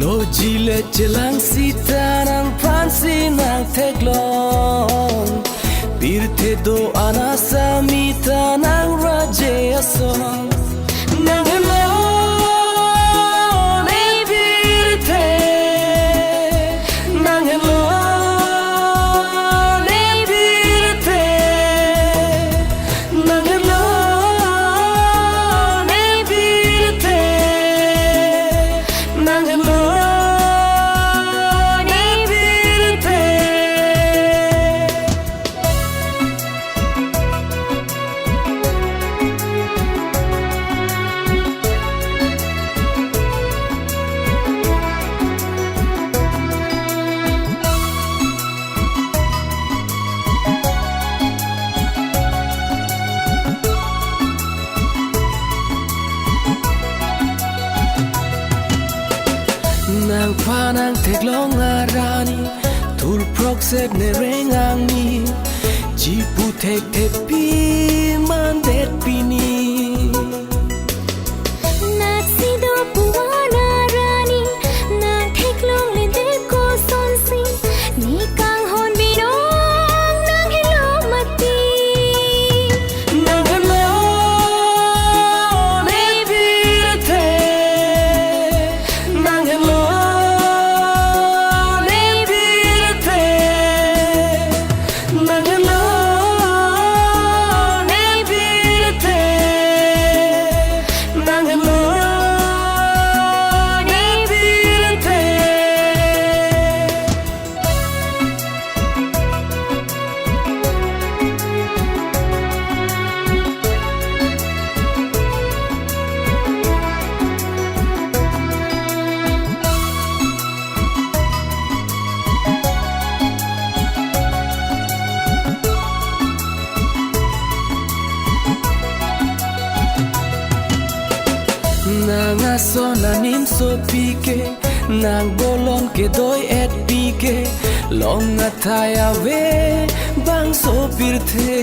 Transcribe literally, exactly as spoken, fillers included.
Doji le chelang sita nangphan si nangtheklong. Pirthe do-an asami ta nangraje ason. Nanghenlo ne pirthe, nanghenlo ne pirthe, nanghenlo ne pirthe, nanghenlo ne pirthe. Nangphan nangtheklong arni, thurphrok set ne reng angni, chipu thekthepi mandet pini. Natsi do pu-an arni, nangtheklong le det kosonsi, ne kanghon binong nanghenlo mati. Nanghenlo ne pirthe, nanghenlo ne pirthe, nanghenlo ne pirthe, nanghenlo ne pirthe. Nang ason anim sopi ke, nang bolon ke doi-etpi ke, long athai ave bangso pirthe.